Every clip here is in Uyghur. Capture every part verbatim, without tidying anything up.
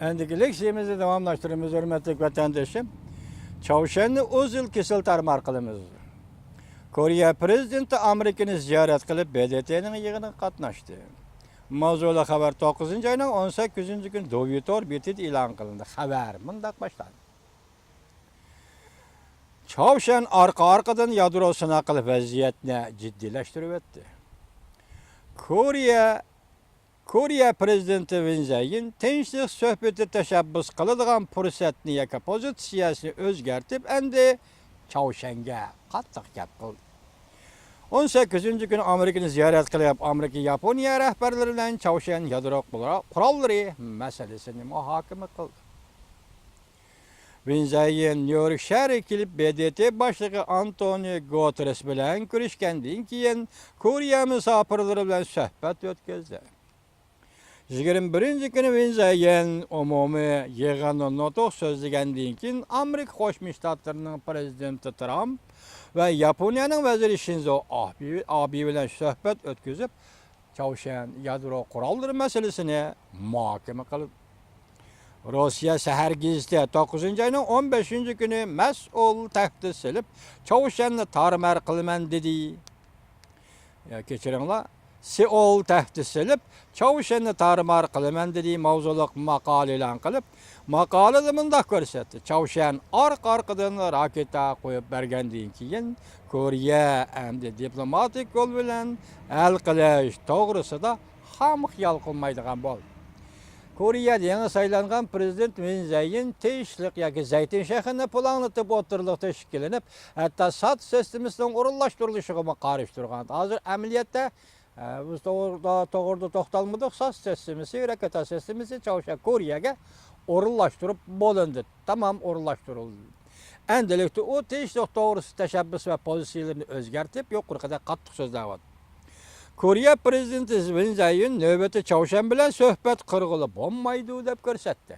ئەندىكى لېكسىيەمىزنى داۋاملاشتۇرىمىز، ھۆرمەتلىك ۋەتەندىشىم. چاۋشيەننى ئۇزىل كېسىل تارمار قىلىمىز. كورېيە پرېزىدېنتى ئامېرىكىنى زىيارەت قىلىپ، بېدېتېنىڭ يىغىنىغا قاتناشتى. ماۋزۇلۇق خەۋەر توققۇزىنچى ئاينىڭ ئون سەككىزىنچى كۈنى دوۋيۇتور بېتىدە ئېلان قىلىندى. خەۋەر مۇنداق باشلاندى. چاۋشيەن ئارقا-ئارقىدىن يادرو سىناق قىلىپ، ۋەزىيەتنى جىددىيلەشتۈرۈۋەتتى. كورېيە، كورېيە پرېزىدېنتى ۋىن زەيىن تىنچلىق سۆھبىتى تەشەببۇس قىلىدىغان پۇرسەتنى ياكى پوزىتسىيەسىنى ئۆزگەرتىپ، ئەمدى چاۋشيەنگە قاتتىق گەپ قىلدى. ئون سەككىزىنچى كۈنى ئامېرىكىنى زىيارەت قىلىپ، ئامېرىكا ياپونىيە رەھبەرلىرى بىلەن چاۋشيەن يادرو قوراللىرى مەسىلىسىنى مۇھاكىمە قىلدى. ۋىن زەيىن نيۇ يورك شەھىرىگە كېلىپ، بېدېتې باشلىقى ئانتونىيو گۇتېررېس بىلەن كۆرۈشكەندىن كېيىن، كورېيە مۇساپىرلىرى بىلەن سۆھبەت ئۆتكۈزدى. يىگىرمە بىرىنچى كۈنى ۋىن زەيىن ئومۇمىي يىغىندا نۇتۇق سۆزلىگەندىن كېيىن، ئامېرىكا قوشما شتاتلىرىنىڭ پرېزىدېنتى ترامپ ۋە ياپونىيەنىڭ ۋەزىرى شىنزو ئابې، ئابې بىلەن سۆھبەت ئۆتكۈزۈپ، چاۋشيەن يادرو قوراللىرى مەسىلىسىنى مۇھاكىمە قىلدى. روسىيە سەھەر گېزىتى توققۇزىنچى ئاينىڭ ئون بەشىنچى كۈنى مەسئۇل تەھدىت سېلىپ، چاۋشيەننى تارمار قىلىمەن دېدى. يا، كەچۈرۈڭلار، سېئۇل تەھدىت سېلىپ، چاۋشيەننى تارمار قىلىمەن دېدى ماۋزۇلۇق ماقالە ئېلان قىلىپ، ماقالىدە مۇنداق كۆرسەتتى: چاۋشيەن ئارقا-ئارقىدىن راكېتا قويۇپ بەرگەندىن كېيىن، كورېيە ئەمدى دىپلوماتىك يول بىلەن ھەل قىلىش توغرىسىدا خام خىيال قىلمايدىغان بولدى. كورېيەدە يېڭى سايلانغان پرېزىدېنت ۋىن زەيىن تىنچلىق ياكى زەيتۇن شېخىنى پۇلاڭلىتىپ ئوتتۇرىلىقتا ئىككىلىنىپ، ھەتتا ساد سىستېمىسىنىڭ ئورۇنلاشتۇرۇلۇشىغىمۇ قارشى تۇرغان. ھازىر ئەمەلىيەتتە، ئە، بىز توغرىدا، توغرىدا توختالمىدۇق. ساد سىستېمىسى، راكېتا سىستېمىسى چاۋشيەن كورېيەگە ئورۇنلاشتۇرۇپ بولۇندى. تامام ئورۇنلاشتۇرۇلدى. ئەندىلىكتە ئۇ تىنچلىق توغرىسىدا تەشەببۇس ۋە پوزىتسىيىلىرىنى ئۆزگەرتىپ، يۇقىرىقىدەك قاتتىق سۆزلەۋاتىدۇ. كورېيە پرېزىدېنتى ۋىن زەيىن نۆۋەتتە چاۋشيەن بىلەن سۆھبەت قىلغىلى بولمايدۇ، دەپ كۆرسەتتى.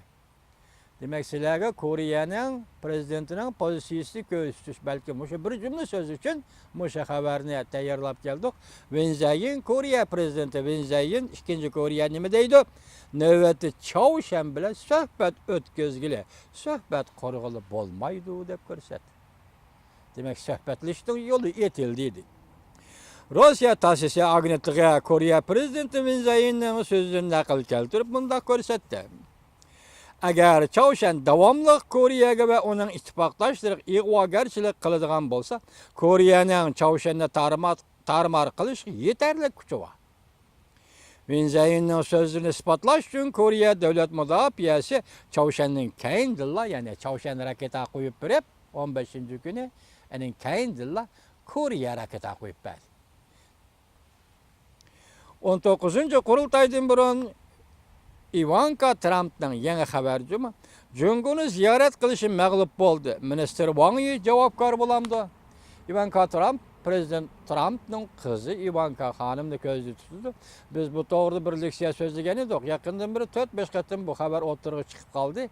دېمەك، سىلەرگە كورېيەنىڭ پرېزىدېنتىنىڭ پوزىتسىيىسىنى كۆرسىتىش، بەلكى مۇشۇ بىر جۈملە سۆز ئۈچۈن مۇشۇ خەۋەرنى تەييارلاپ كەلدۇق. ۋىن زەيىن، كورېيە پرېزىدېنتى ۋىن زەيىن، ئىككىنچى كورېيە نېمە دەيدۇ؟ نۆۋەتتە چاۋشيەن بىلەن سۆھبەت ئۆتكۈزگىلى، سۆھبەت قۇرغىلى بولمايدۇ، دەپ كۆرسەتتى. دېمەك، سۆھبەتلىشىشنىڭ يولى ئېتىلدى، دېدى. روسىيە تاسسىسى ئاگېنتلىقى كورېيە پرېزىدېنتى ۋىن زەيىننىڭ سۆزىدىن نەقىل كەلتۈرۈپ مۇنداق كۆرسەتتى: ئەگەر چاۋشيەن داۋاملىق كورېيەگە ۋە ئۇنىڭ ئىتتىپاقداشلىرىغا ئىغۋاگەرچىلىك قىلىدىغان بولسا، كورېيەنىڭ چاۋشيەننى تارما-، تارمار قىلىشقا يېتەرلىك كۈچى بار. ۋىن زەيىننىڭ سۆزلىرىنى ئىسپاتلاش ئۈچۈن كورېيە دۆلەت مۇداپىئەسى چاۋشيەندىن كەينىدىنلا، يەنى چاۋشيەن راكېتا قويۇپ بېرىپ، ئون بەشىنچى كۈنى، ئەنىڭ كەينىدىنلا كورېيە راكېتا قويۇپ بەردى. ئون توققۇزىنچى قۇرۇلتايدىن بۇرۇن ئىۋانكا ترامپنىڭ يېڭى خەۋەر جۇمۇ، جۇڭگونى زىيارەت قىلىشى مەغلۇپ بولدى. مىنىستىر ۋاڭ يى جاۋابكار بولامدۇ؟ ئىۋانكا ترامپ، پرېزىدېنت ترامپنىڭ قىزى ئىۋانكا خانىمنى كۆزدە تۇتىدۇ. بىز بۇ توغرىدا بىر لېكسىيە سۆزلىگەن ئىدۇق. يېقىندىن بېرى تۆت بەش قېتىم بۇ خەۋەر ئوتتۇرىغا چىقىپ قالدى.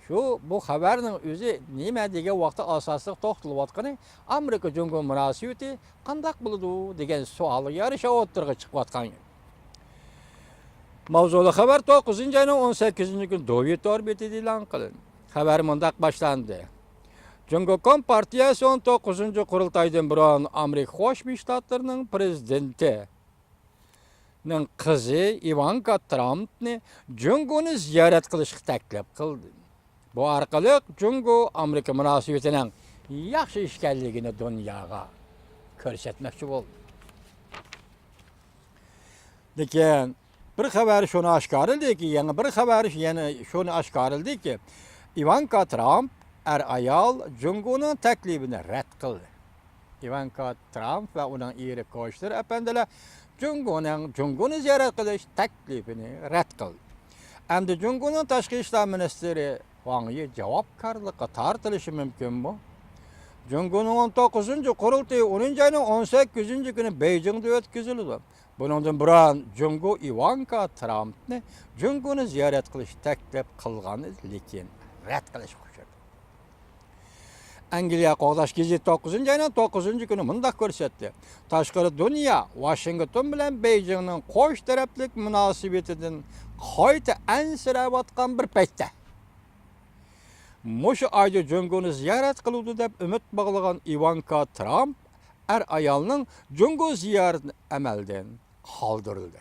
شۇ، بۇ خەۋەرنىڭ ئۆزى نېمە دېگەن ۋاقىتتا ئاساسلىق توختىلىۋاتقىنى، ئامېرىكا جۇڭگو مۇناسىۋىتى قانداق بولىدۇ دېگەن سوئالغا يارىشا ئوتتۇرىغا چىقىۋاتقان. ماۋزۇلۇق خەۋەر توققۇزىنچى ئاينىڭ ئون سەككىزىنچى كۈنى دوۋيۇتور بېتىدە ئېلان قىلىندى. خەۋەر مۇنداق باشلاندى: جۇڭگو كومپارتىيەسى ئون توققۇزىنچى قۇرۇلتايدىن بۇرۇن ئامېرىكا قوشما شتاتلىرىنىڭ پرېزىدېنتى نىڭ قىزى ئىۋانكا ترامپنى جۇڭگونى زىيارەت قىلىشقا تەكلىپ قىلدى. بۇ ئارقىلىق جۇڭگو ئامېرىكا مۇناسىۋىتىنىڭ ياخشى ئىكەنلىكىنى دۇنياغا كۆرسەتمەكچى بولدى. لېكىن بىر خەۋەر شۇنى ئاشكارىلىدىكى، يەنە بىر خەۋەر يەنە شۇنى ئاشكارىلىدىكى، ئىۋانكا ترامپ ئەر-ئايال جۇڭگونىڭ تەكلىپىنى رەت قىلدى. ئىۋانكا ترامپ ۋە ئۇنىڭ ئېرى كوشنېر ئەپەندىلەر جۇڭگونىڭ، جۇڭگونى زىيارەت قىلىش تەكلىپىنى رەت قىلدى. ئەمدى جۇڭگونىڭ تاشقى ئىشلار مىنىستىرى ۋاڭ يى جاۋابكارلىققا تارتىلىشى مۇمكىنمۇ؟ جۇڭگونىڭ ئون توققۇزىنچى قۇرۇلتىيى ئونىنچى ئاينىڭ ئون سەككىزىنچى كۈنى بېيجىڭدا ئۆتكۈزۈلىدۇ. بۇنىڭدىن بۇرۇن جۇڭگو ئىۋانكا ترامپنى جۇڭگونى زىيارەت قىلىش تەكلىپ قىلغان، لېكىن رەت قىلىشقا ئۇچرىدى. ئەنگلىيە قوغداش گېزىتى توققۇزىنچى ئاينىڭ توققۇزىنچى كۈنى مۇنداق كۆرسەتتى: تاشقىرى دۇنيا ۋاشىنگتون بىلەن بېيجىڭنىڭ قوش تەرەپلىك مۇناسىۋىتىدىن قايتا ئەنسىرەۋاتقان بىر پەيتتە، مۇشۇ ئايدا جۇڭگونى زىيارەت قىلىدۇ دەپ ئۈمىد باغلىغان ئىۋانكا ترامپ ئەر-ئايالنىڭ جۇڭگو زىيارىتىنى ئەمەلدىن قالدۇرۇلدى.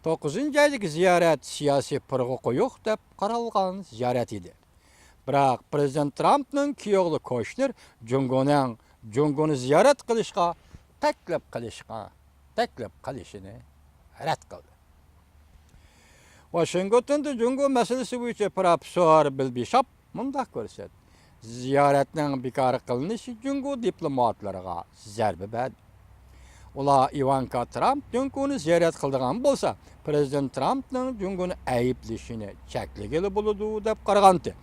توققۇزىنچى ئايدىكى زىيارەت سىياسىي پۇرىقى قويۇق دەپ قارالغان زىيارەت ئىدى. بىراق پىرېزىدېنت ترامپنىڭ كىيوغلى كوشنېر جۇڭگونىڭ جۇڭگونى زىيارەت قىلىشقا تەكلىپ قىلىشقا، تەكلىپ قىلىشىنى رەت قىلدى. ۋاشىنگتوندا جۇڭگو مەسىلىسى بويىچە پروفېسسور بىل بىشاپ مۇنداق كۆرسەتتى: زىيارەتنىڭ بىكار قىلىنىشى جۇڭگو دىپلوماتلىرىغا زەربە بەردى. ئۇلار ئىۋانكا ترامپ جۇڭگونى زىيارەت قىلىدىغان بولسا، پىرېزىدېنت ترامپنىڭ جۇڭگونى ئەيىبلىشىنى چەكلىگىلى بولىدۇ دەپ قارىغانتى.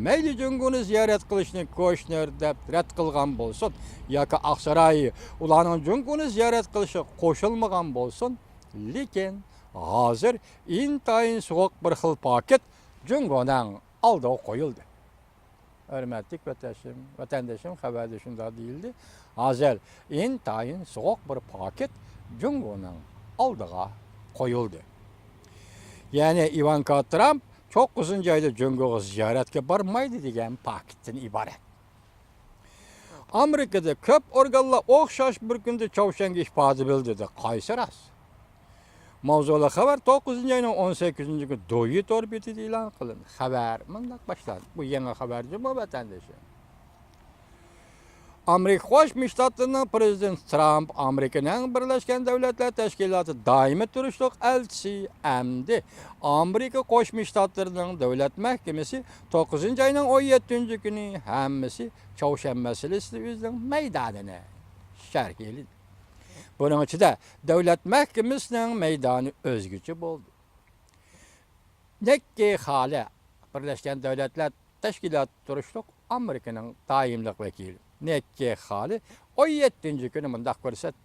مەيلى جۇڭگونى زىيارەت قىلىشنى كوشنېر دەپ رەت قىلغان بولسۇن ياكى ئاقساراي ئۇلارنىڭ جۇڭگونى زىيارەت قىلىشىغا قوشۇلمىغان بولسۇن، لېكىن ھازىر ئىنتايىن سوغۇق بىر خىل پاكىت جۇڭگونىڭ ئالدىغا قويۇلدى. ھۆرمەتلىك ۋەتەشىم-، ۋەتەندىشىم، خەۋەردە شۇنداق دېيىلدى. ھازىر ئىنتايىن سوغۇق بىر پاكىت جۇڭگونىڭ ئالدىغا قويۇلدى. يەنى ئىۋانكا ترامپ توققۇزىنچى ئايدا جۇڭگوغا زىيارەتكە بارمايدۇ دېگەن پاكىتتىن ئىبارەت. ئامېرىكىدا كۆپ ئورگانلار ئوخشاش بىر كۈندە چاۋشيەنگە ئىپادە بىلدۈردى. قايسى راست؟ ماۋزۇلۇق خەۋەر توققۇزىنچى ئاينىڭ ئون سەككىزىنچى كۈنى دويى تور بېتىدە ئېلان قىلىندى. خەۋەر مۇنداق باشلاندى. بۇ يېڭى خەۋەر جۇمۇ ۋەتەندىشى. ئامېرىكا قوشما شتاتلىرىنىڭ پىرېزىدېنتى ترامپ ئامېرىكىنىڭ بىرلەشكەن دۆلەتلەر تەشكىلاتى دائىمىي تۇرۇشلۇق ئەلچىسى ئەمدى ئامېرىكا قوشما شتاتلىرىنىڭ دۆلەت مەھكىمىسى توققۇزىنچى ئاينىڭ ئون يەتتىنچى كۈنى ھەممىسى چاۋشيەن مەسىلىسىدە ئۆزىنىڭ مەيدانىنى شەرھلىدى. بۇنىڭ ئىچىدە دۆلەت مەھكىمىسىنىڭ مەيدانى ئۆزگىچە بولدى. نىككى خالى، بىرلەشكەن دۆلەتلەر تەشكىلاتى تۇرۇشلۇق ئامېرىكىنىڭ دائىملىق ۋەكىلى نىككى خالى ئون يەتتىنچى كۈنى مۇنداق كۆرسەتتى: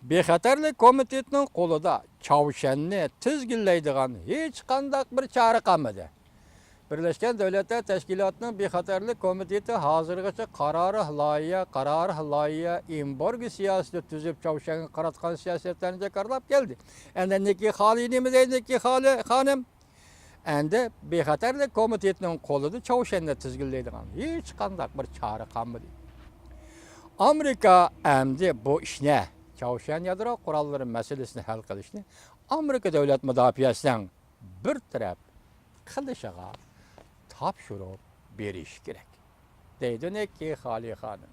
بىخەتەرلىك كومىتېتىنىڭ قولىدا چاۋشيەننى تىزگىنلەيدىغان ھېچقانداق بىر چارە قالمىدى. بىرلەشكەن دۆلەتلەر تەشكىلاتىنىڭ بىخەتەرلىك كومىتېتى ھازىرغىچە قارارى لايىھە، قارارى لايىھە، ئېمبارگو سىياسىتى تۈزۈپ، چاۋشيەنگە قاراتقان سىياسەتلەرنى جاكارلاپ كەلدى. ئەندى نىككى خالى نېمە دەيدۇ، نىككى خالى خانىم؟ ئەندى بىخەتەرلىك كومىتېتىنىڭ قولىدا چاۋشيەننى تىزگىنلەيدىغان ھېچقانداق بىر چارە قالمىدى. ئامېرىكا ئەمدى بۇ ئىشنى، چاۋشيەن يادرو قوراللىرى مەسىلىسىنى ھەل قىلىشنى ئامېرىكا دۆلەت مۇداپىئەسىنىڭ بىر تەرەپ قىلىشىغا تاپشۇرۇپ بېرىشى كېرەك، دەيدۇ نىككى خالى خانىم.